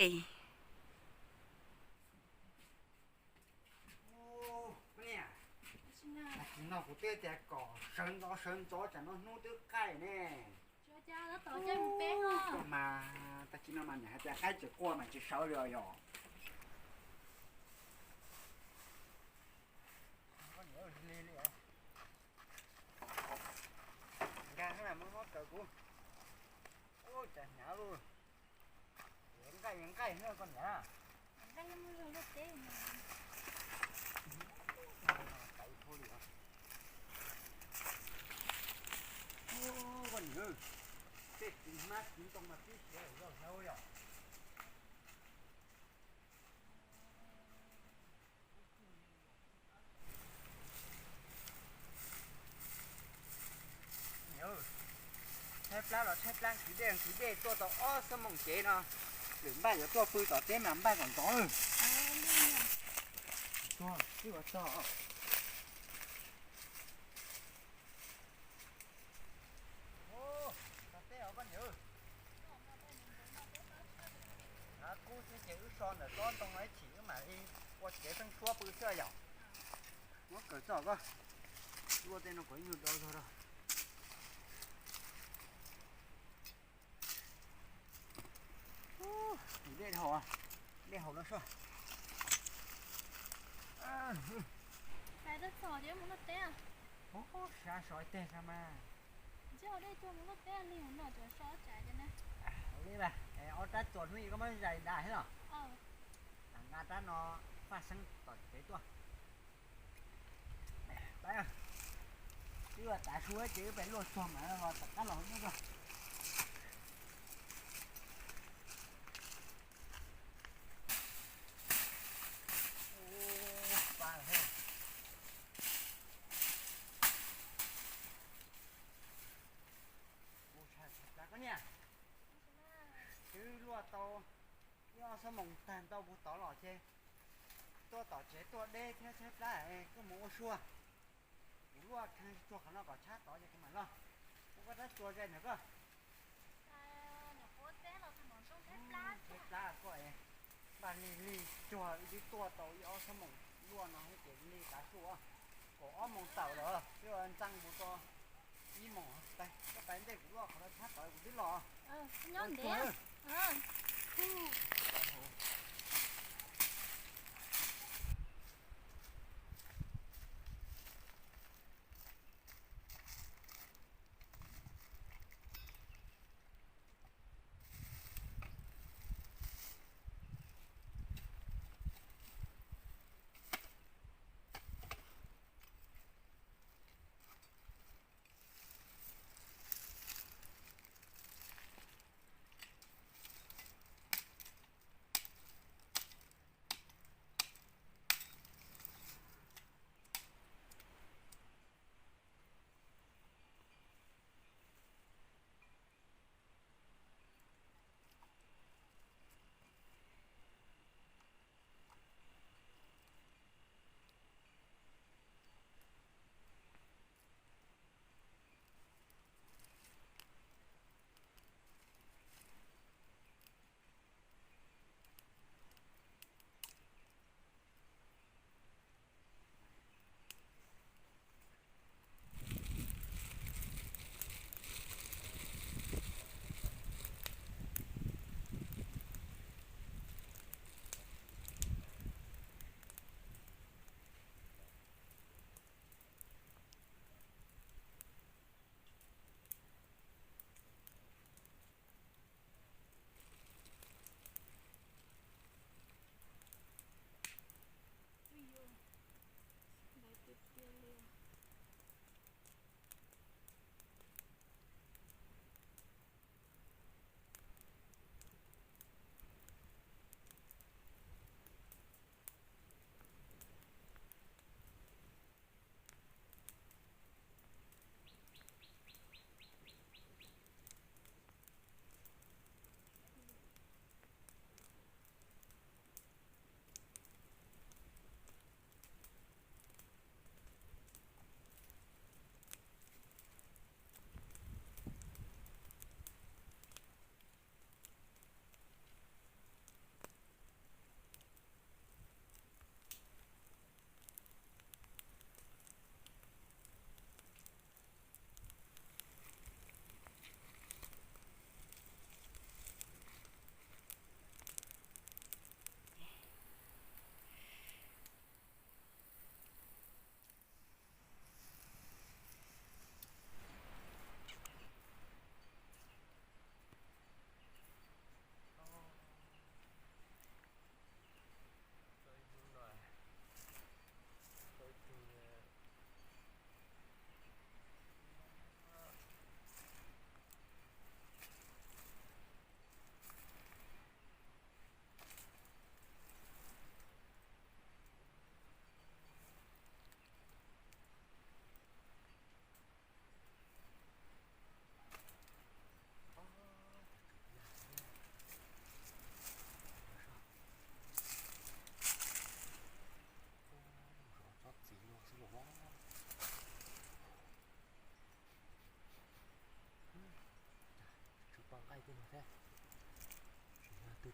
Tag kis no kuv twb tias kom sawv ntxov sawv ntxov tsam no hnub twb qaij ne. Mas tag kis no mas niam hais tias qaib tsis quaj mas tsis sawv li os yog. Nkag, muab muab kaws kuv. Ub, cas hnyav lug. Nqaij nqaij na koj niam. Koj niam, tej txiv hmab txiv ntoo mas tib siav zog hlauv yom. Tshaib plab los tshaib plab, nqhis dej nqhis dej tuaj tau ob xuab moos cev no, lwm npaj yuav tuaj pw tom teb mas npaj kom ntxov. Tuaj, twb ua txog. Teb os koj niam. Kub xwb ces wb so ntawm tsob ntoo no ib chim wb mam li ua tsev pheej suab pw xwb yom. Muab kaws txog koj. Luaj tej no kom ib nyuag do zog rau. Dej haus, dej haus no soj. Sab sov teg mas. Li, ob rab txuas hnub ib koj muab zais dav thiab los? Nqa rab no faj xeeb tom tsev tuaj. Twb tav su ces wb pem luaj txog mas ho tom qab los nyob txog. Koj niam, twb luaj tau ib ob xuab moos tag ntau puag tod los ces tuaj tom tsev tuaj deb thiab tshaib plab, koj mus ua sua. Kuv luaj kheej tsuag qhov no kom tshab tod ces kuv mam los. Muab koj rab txuas zais ntawm koj. Tshaib plab koj, npaj lig lig cuag wb twb tuaj tau ib ob xuab moos luaj no ces lig tav su, kaum ob moos tawm lawm, twb ntxeev mus txog ib moos. Koj pais ntej kuv luaj qhov no tshab tod kuv twb los.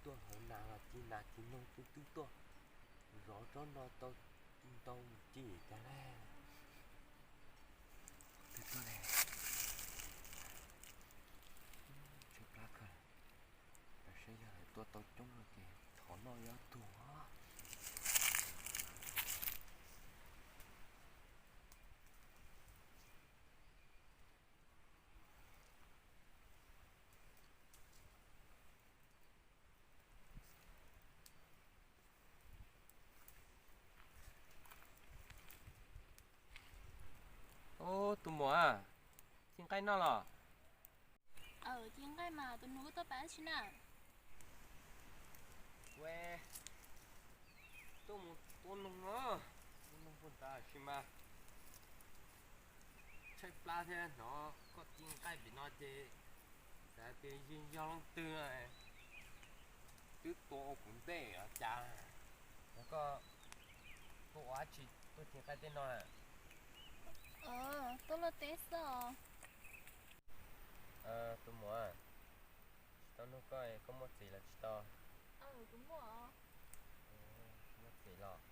Tuaj hauv nas los ci nas ci noog twb twb tuaj zov tsob no tau ntau mus ci tag na. Twb tuaj ne, tshaib plab kawg. Saib yog lawv tuaj tau coob no ces thov noj ib ob tug. Ub, tus muam, ci nqaij noj los? Ci nqaij mas, tus nus koj tuaj pab tsi na? Ua, tuaj mus tua noog os, tua noog puag ta sis mas tshaib plab thiab, hnov koj ci nqaij pem no ces xav tias yeej yog leej twg twb tua ua kuv ntej los cas. Koj tuaj ua dab tsi tuaj ci nqaij tej no? Tuaj luaj teb xwb os. Tus muam, tsis tau nug koj, koj muaj txiv los tsis tau? Muaj txiv los?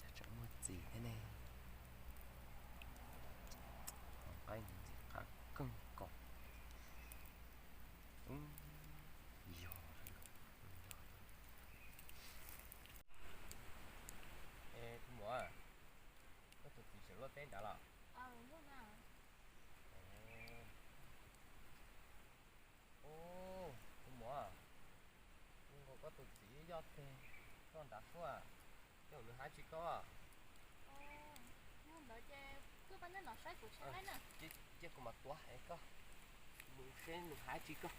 Cas tseem muaj txiv thiab ne? Qaib ntxim qab kawg nkaus. Yog, yog. Es tus muam, koj tus txiv tseem luaj teb nrad los? Ub, tus muam, nkaus koj tus txiv yoj teg koj nrad suab, yog nws hais tsis koj. Cia kuv mam tuav es koj mus seb nws hais tsis koj.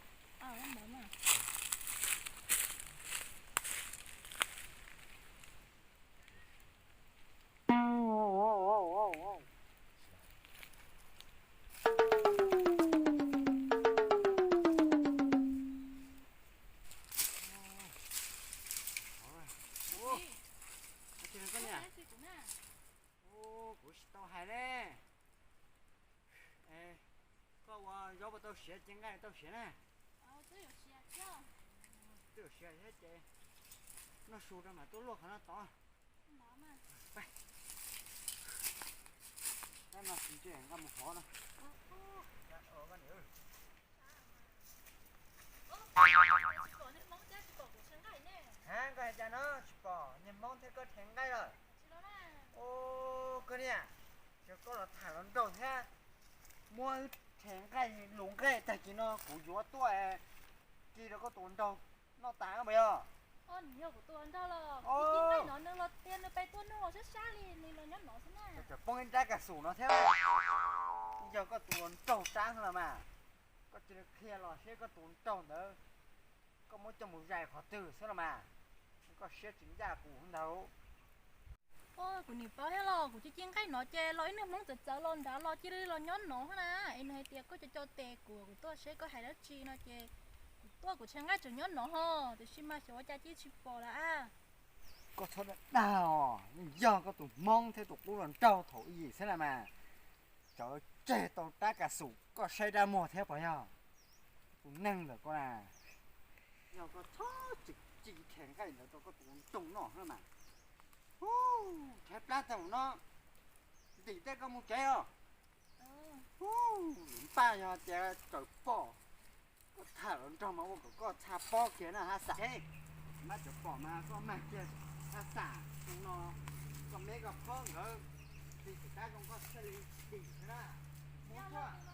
Ub, kuv tsis tau hais ne. Koj ua zaub puas tau siav, ci nqaij tau siav na? Twb yuav siav thiab ces noj su rau mam tuaj luaj qhov no tod. Tab no tsis ntsej nqa mus hov no. Ha, koj hais cas no tsis pom niag Hmoob thiab koj rhe nqaij lawm? Ub, koj niag, xyov koj los tham los nraug thiab, muab rhe nqaij lus nqaij tag kis no kuv yuav tuaj ci rau koj tus nraug noj tas mas yog. Cov poob ib nrab kas xum no thiab, yog koj tus nraug sab xwb los mas. Koj cia li qhia los seb koj tus nraug ntawd koj muab coj mus zais qhov twg xwb los mas. Koj siab tsis ncaj kuv ntag. Kuv nim paub thiab los kuv cia ci nqaij no ces los ib niag Hmoob txawv txawv los nrad los cia li los nyob no na, es nws hais tias koj cov coj tes kuv, kuv tuaj seb koj hais dab tsi no ces kuv tuaj kuv rhe nqaij tseem nyob no ho, tiam sis mas xyov ua cas cia tsis pom lawm a. Koj txhob dag dag os, yog koj tus Hmoob thiab tus qub los nraug thaum ub xwb na mas. Tsawv tseg tau rab kas xum koj saib rab muag thiab puas yog? Tus neeg ntawm koj na, yog koj txhob tseem ci rhe nqaij ntawd rau koj tus nraug noj na mas. Ub, tshaib plab tag no, ntim tej koj mus tsev os. Ub, lwm npaj yog tias txawm pom koj tham los nraug mas ua kom koj txha pob kiag na haj xam. Mab cov pom mas koj mag kiag haj xam no, koj me koj phob nkawd, tis tab zoo koj thiaj li dim thiab na. Mus tuaj.